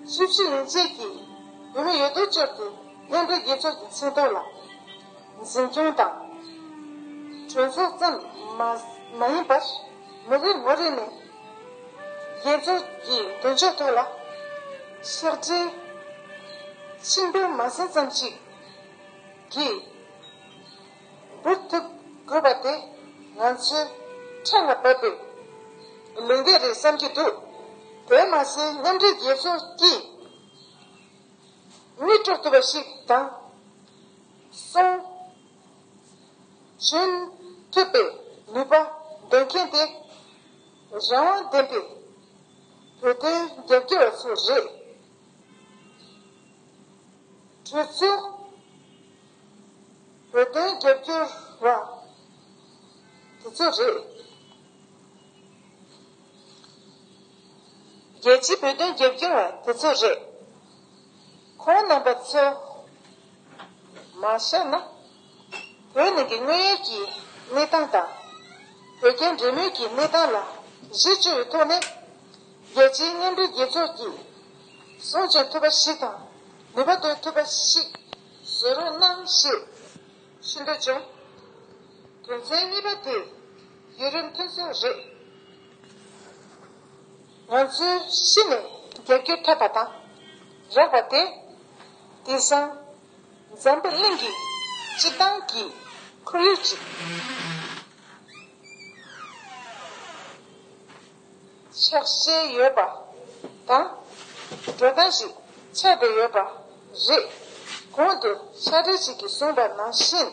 བཅུ་བཞི་ཡན་ཆད་ཀྱི་བོད་མི་ཡོད་དོ་ཅོག་གིས་མཉམ་འབྲེལ་རྒྱལ་ཚོགས་ཀྱི་མཚན་ཐོག་ལ་འཛིན་སྐྱོང་དང་གྲོས་ཚོགས་ཙམ་མ་མ་ཡིན་པར་མི་རེ་ངོ་རེ་ནས་རྒྱལ་ཚོགས་ཀྱི་མདུན་ཅོག་ཐོག་ལ་ཕྱག་འཚལ་ཆེན་པོ་མ་ཟིན་ཙམ་ཞིག་གིས། འབུལ་ཐུབ་དགོས་པ་དེ་ང་ཚོའི་ཕྲག་ལ་བབས་པའི་ལས་འགན་རེད་བསམ་གྱི་འདུག་དེ་མ་ཟད་མཉམ་འབྲེལ་རྒྱལ་ཚོགས་ཀྱིས་མིག་སྤྲོ་ཐུབ་པ་ཞིག་དང་གསུང་བྱོན་ཐུབ་པའི་ནུས་པ་ལྡན་མཁན་དེ་རང་དབང་ལྡན་པའི་བོད་དོན་རྒྱབ་སྐྱོར་བ་ཚོ་རེད། གྲོས་ཚོགས་བོད་དོན་རྒྱབ་སྐྱོར་བ་དེ་ཚོ་རེད། རྒྱལ་སྤྱིའི་བོད་དོན་རྒྱབ་སྐྱོར་བ་དེ་ཚོ་རེད། ཁོང་རྣམ་པ་ཚོ་མ་བཞག་ན། བོད་ནང་གི་དངོས་ཡོད་ཀྱི་གནས་སྟངས་དང་། བོད་རྒྱའི་འབྲེལ་མོལ་གྱི་གནས་སྟངས་ལ་གཞི་བཅོལ་བའི་ཐོག་ནས། རྒྱལ་སྤྱིའི་མཉམ་འབྲེལ་རྒྱལ་ཚོགས་ཀྱིས་གསུང་བྱོན་ཐུབ་པ་ཞིག་དང་། ནུས་པ་འདོན་ཐུབ་པ་ཞིག་བཟོ་རོགས་གནང་ཞེས་ཞུ་འདོད་བྱུང་། དོན་ཚན་གཉིས་པ་དེ་ཡུན་རིང་ཐུང་སོང་རེད། ང་ཚོས་གཞི་ནས་རྒྱབ་སྐྱོར་ཐོབ་པ་དང་རག་པ་དེ། དེང་སང་འཛམ་བུ་གླིང་གི་སྤྱི་བཏང་གི་ཁོར་ཡུག་ཅིག་ཆགས་བསྡད་ཡོད་པ་དང་། འགྲོ་སྟངས་ཤིག་ཆགས་བསྡད་ཡོད་པ་རེད། གོང་དུ་ཕྱག་སྦྲེལ་ཞིག་གིས་གསུངས་པ་ནང་བཞིན།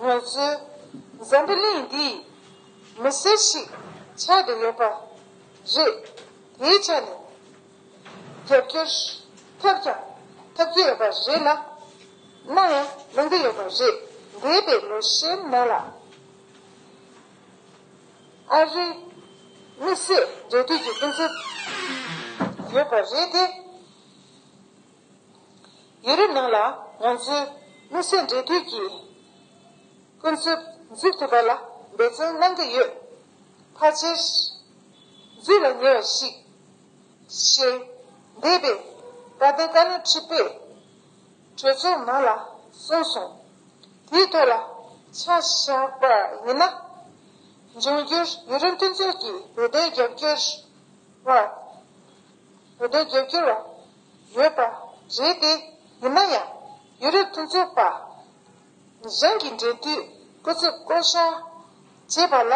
ང་ཚོའི་འཛམ་བུ་གླིང་འདིའི་མི་སེར་ཞིག་ཆགས་བསྡད་ཡོད་པ་རེད། དེའི་ཆ་ནས་རྒྱབ་སྐྱོར་ཐོབ་ཀྱང་ ཐུབ་ཀྱི་ཡོད་པ་རེད་ལ། གནང་ཡང་གནང་གི་ཡོད་པ་རེད། འདས་པའི་ལོ་ཤས་ནང་ལ་ཨ་རིའི་དམིགས་བསལ་འབྲེལ་མཐུད་ཀྱི་སྐུ་ཚབ་ཡོད་པ་རེད་དེ། ཡུ་རོབ་ནང་ལ་ང་ཚོའི་དམིགས་བསལ་འབྲེལ་མཐུད་ཀྱི་སྐུ་ཚབ་འཛུགས་ཐུབ་པ་ལ་འབད་བརྩོན་གནང་གི་ཡོད། ཕལ་ཆེར་འཛུགས་ལ་ཉེ་བ་ཞིག་ཞེས་འདས་པའི་བཀའ་བསྟན་བཀའ་བློན་ཁྲི་པས་གྲོས་ཚོགས་ནང་ལ་གསུངས་སོང་། དེའི་ཐོག་ལ་ཆ་བཞག་པ་ཡིན་ན། འབྱུང་འགྱུར་ཡུ་རོབ་མཐུན་ཚོགས་ཀྱི་ལས་དོན་རྒྱབ་སྐྱོར་བ། ལས་དོན་རྒྱབ་སྐྱོར་བ་ཡོད་པ་རེད་དེ། ཡིན་ན་ཡང་ཡུ་རོབ་མཐུན་ཚོགས་པ་གཞན་གྱི་འབྲེལ་མཐུད་སྐུ་ཚབ་བསྐོ་བཞག་བྱས་པ་ལ་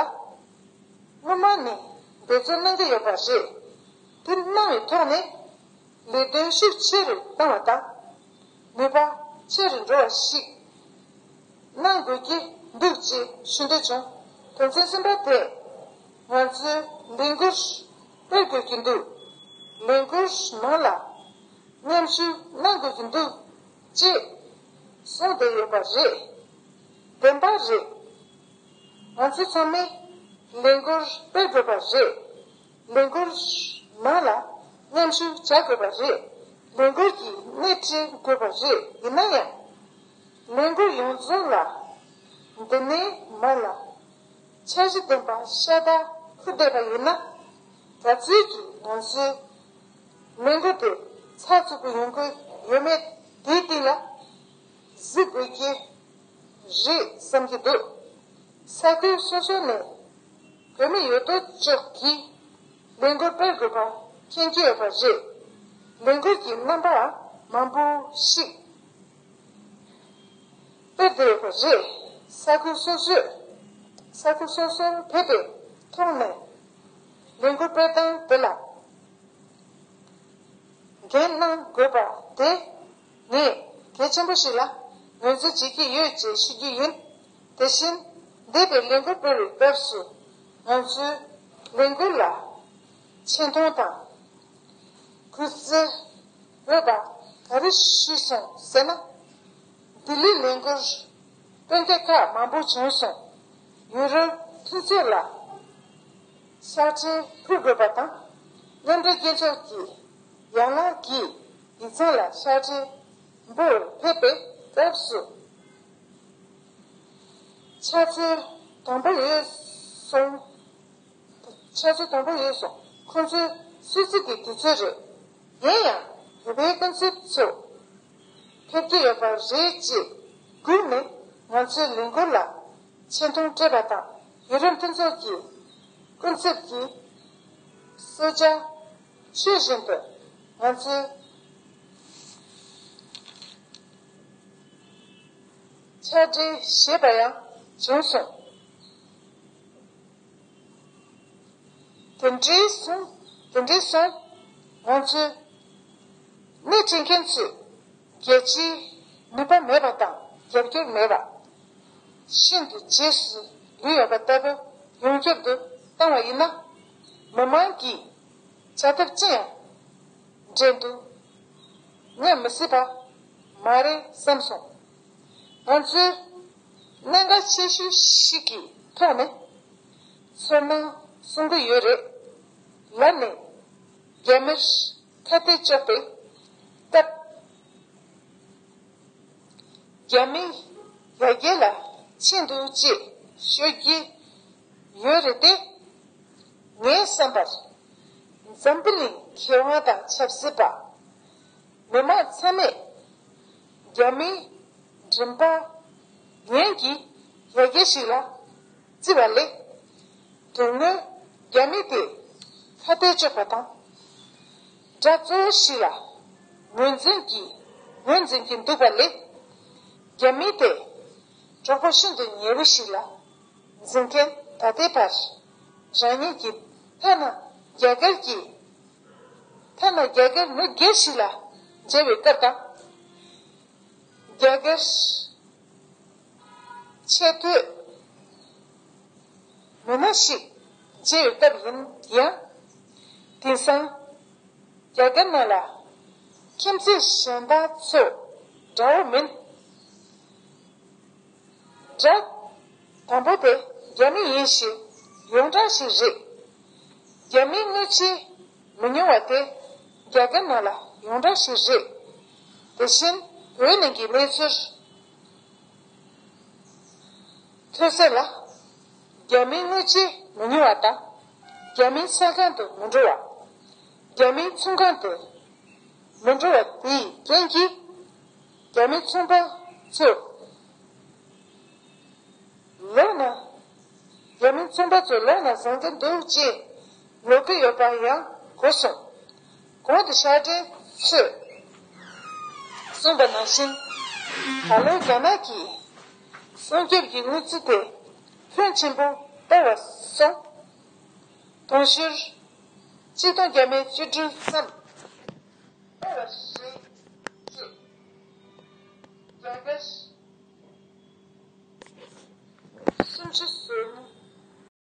སྔོན་མ་ནས་འབད་བརྩོན་གནང་གི་ཡོད་པ་རེད། དེ་གནང་བའི་ཐོག་ནས་ལས་དོན་ཤུགས་ཆེ་རུ་བཏང་བ་དང་། ནུས་པ་ཆེ་རུ་འགྲོ་བ་ཞིག་གནང་དགོས་ཀྱི་འདུག་ཅེས་ཞུ་འདོད་བྱུང་། དོན་ཚན་གསུམ་པ་དེ་ང་ཚོའི་ལས་འགུལ་སྤེལ་དགོས་ཀྱི་འདུག་ལས་འགུལ་ནང་ལ་མཉམ་ཞུགས་གནང་དགོས་ཀྱི་འདུག་ཅེས་གསུངས་བསྡད་ཡོད་པ་རེད། བདེན་པ་རེད། ང་ཚོ་ཚང་མས་ལས་འགུལ་སྤེལ་དགོས་པ་རེད། ལས་འགུལ་ནང་ལ་མཉམ་ཞུགས་བྱ་དགོས་པ་རེད། ལས་འགུལ་གྱི་སྣེ་ཁྲིད་དགོས་པ་རེད། ཡིན་ན་ཡང་། ལས་འགུལ་ཡོངས་རྫོགས་ལ་འདི་ནས་མར་ལ་འཆར་གཞི་ལྡན་པ་ཤ་སྟག་ཕུལ་བསྡད་པ་ཡིན་ན། ག་ཚོད་ཀྱིས་ང་ཚོའི་ལས་འགུལ་དེ་ཚགས་ཚུད་པོ་ཡོང་གི་ཡོད་མེད་དེའི་སྟེང་ལ་གཟིགས་དགོས་ཀྱི་རེད་བསམ་གྱི་འདུག་ས་ཁུལ་སོ་སོ་ནས་བོད་མི་ཡོད་དོ་ཅོག་གིས་ལས་འགུལ་སྤེལ་དགོས་པ་མཁྱེན་གྱི་ཡོད་པ་རེད། ལས་འགུལ་གྱི་རྣམ་པ་མང་པོ་ཞིག་སྤེལ་བསྡད་ཡོད་པ་རེད། ས་ཁུལ་སོ་སོས་ས་ཁུལ་སོ་སོར་ཕེབས་པའི་ཐོག་ནས་ལས་འགུལ་སྤེལ་སྟངས་དེ་ལ་འགན་གནང་དགོས་པ་དེ་ངས་གལ་ཆེན་པོ་ཞིག་ལ་ངོས་འཛིན་བྱེད་ཀྱི་ཡོད་ཅེས་ཞུ་རྒྱུ་ཡིན། དེ་བཞིན་འདས་པའི་ལས་འགུལ་སྤེལ་བའི་སྐབས་སུ་ང་ཚོའི་ལས་འགུལ་ལ་ཆེ་མཐོང་དང་གུས་བརྩི་འོས་པ་ག་རེ་ཞུས་སོང་ཟེར་ན། ལྡི་ལིའི་ལས་འགུལ་སྤེལ་མཁན་ཁག་མང་པོ་བྱུང་སོང་། ཡུ་རོབ་མཐུན་ཚོགས་ལ་ཕྱག་བྲིས་ཕུལ་དགོས་པ་དང་། མཉམ་འབྲེལ་རྒྱལ་ཚོགས་ཀྱི་ཡན་ལག་གི་ཡིག་ཚང་ལ་ཕྱག་བྲིས་འབུལ་བར་ཕེབས་པའི་སྐབས་སུ། ཕྱག་འཚལ་དང་པོ་ཡོད་སོང་། ཕྱག་འཚལ་དང་པོ་ཡོད་སོང་། ཁོང་ཚོའི་སྲིད་ཇུས་དེ་དུས་ཚོད་རེད། ཡིན་ཡང་བོད་པའི་སྐུ་ཚབ་ཚོ་ཕེབས་ཀྱི་ཡོད་པ་རེད་ཅེས་སྒུག་ནས་ང་ཚོའི་ལས་འགུལ་ལ་ཆེ་མཐོང་སྤྲད་པ་དང་། ཡུ་རོབ་མཐུན་ཚོགས་ཀྱི་སྐུ་ཚབ་ཀྱིས་གསོལ་ཇ་མཆོད་བཞིན་དུ་ང་ཚོའི་ཕྱག་བྲིས་ཞེས་པ་ཡང་བྱུང་སོང་། དེ་འདྲའི་སོང་། དེ་འདྲའི་སོང་། ང་ཚོའི་སྣེ་ཁྲིད་མཁན་ཚོས་རྒྱལ་སྤྱིའི་ནུས་པ་མེད་པ་དང་རྒྱབ་སྐྱོར་མེད་པ། ཤིན་ཏུ་རྗེས་སུ་ལུས་ཡོད་པ་ལྟ་བུ་ཡོངས་ཁྱབ་ཏུ་བཏང་བ་ཡིན་ན། མི་མང་གིས་བྱ་ཐབས་ཅི་ཡང་འགྲན་བསྡུར་མངོན་མི་སྲིད་པ་མ་རེད་བསམ་སོང་། ང་ཚོས་གནད་འགག་ཆེ་ཤོས་ཤིག་གི་ཐོག་ནས་ཚོར་སྣང་གསུང་གི་ཡོད་རེད། ལར་ནས་རྒྱ་མིར་ཁ་གཏད་གཅོག་པའི་སྟབས། རྒྱ་མི་ཡར་རྒྱས་ལ་ཕྱིན་འདུག་ཅེས་ཤོད་ཀྱི་ཡོད་རེད་དེ། ངའི་བསམ་པར། འཛམ་བུ་གླིང་མཁས་དབང་དང་ཆབ་སྲིད་པ། མི་མང་ཚང་མས་རྒྱ་མིའི་མགྲིན་པ་ཡན་གྱི་ཡར་རྒྱས་ཤིག་ལ་བརྩི་བ་ལས། དོན་དངོས་རྒྱ་མི་དེ་ཁ་གཏད་གཅོག་པ་དང་། དགྲ་གཙོ་བོ་ཞིག་ལ་ངོས་འཛིན་གྱི་ངོས་འཛིན་གྱི་འདུག་པ་ལས། རྒྱ་མི་དེ་གྲོགས་པོ་ཤིན་ཏུ་ཉེ་བོ་ཞིག་ལ་འཛིན་མཁན། ད་ལྟའི་བར་རང་ཉིད་ཀྱི་ཐ་ན་རྒྱ་གར་གྱི་ཐ་ན་རྒྱ་གར་མི་སྒེར་ཞིག་ལ་མཇལ་བའི་སྐབས་དང་། རྒྱ་གར་ཆེས་མཐོའི་མི་སྣ་ཞིག་མཇལ་བའི་སྐབས་ཡིན་ཡང་། དེང་སང་རྒྱ་གར་ནང་ལ་ ཁྱིམ་མཚེས་གཞན་དག་ཚོ་འདྲ་བོ་མིན། སྒྲ་དང་པོ་དེ་རྒྱ་མི་ཡིན་ཞེས་ཡོངས་གྲགས་ཤིག་རེད། རྒྱ་མིའི་དངུལ་ཆེ་མི་ཉུང་བ་དེ་རྒྱ་གར་ནང་ལ་ཡོངས་གྲགས་ཤིག་རེད། དེ་བཞིན་བོད་ནང་གི་གནས་ཚུལ་ཐོས་ཚད་ལ། རྒྱ་མིའི་དངུལ་ཆེ་མི་ཉུང་བ་དང་། རྒྱ་མིའི་ས་ཁང་དུ་མི་འགྲོ་བ། རྒྱ་མིའི་ཚོང་ཁང་དུ་མི་འགྲོ་བ་དེའི་རྐྱེན་གྱིས། རྒྱ་མིའི་ཚོང་པ་ཚོས་ལོག་ན། རྒྱ་མིའི་ཚོང་པ་ཚོས་ལོག་ན་བཟང་གི་འདུག་ཅེས་ལབ་ཀྱི་ཡོད་པ་ཡང་གོ་སོང་། གོང་དུ་ཕྱག་སྦྲེལ་ཚོས་གསུངས་པ་ནང་བཞིན། ད་ལོའི་རྒྱ་ནག་གི་སྲུང་སྐྱོབ་ཀྱི་དངུལ་རྩིས་དེ་ཕོན་ཆེན་པོ་སྤར་བ་སོང་། དུང་ཕྱུར་ཆིག་སྟོང་བརྒྱ་མེད་བཅུ་དྲུག་ཙམ་སྤར་བ་རེད་ཅེས་རྒྱ་གར་སུམ་ཅུ་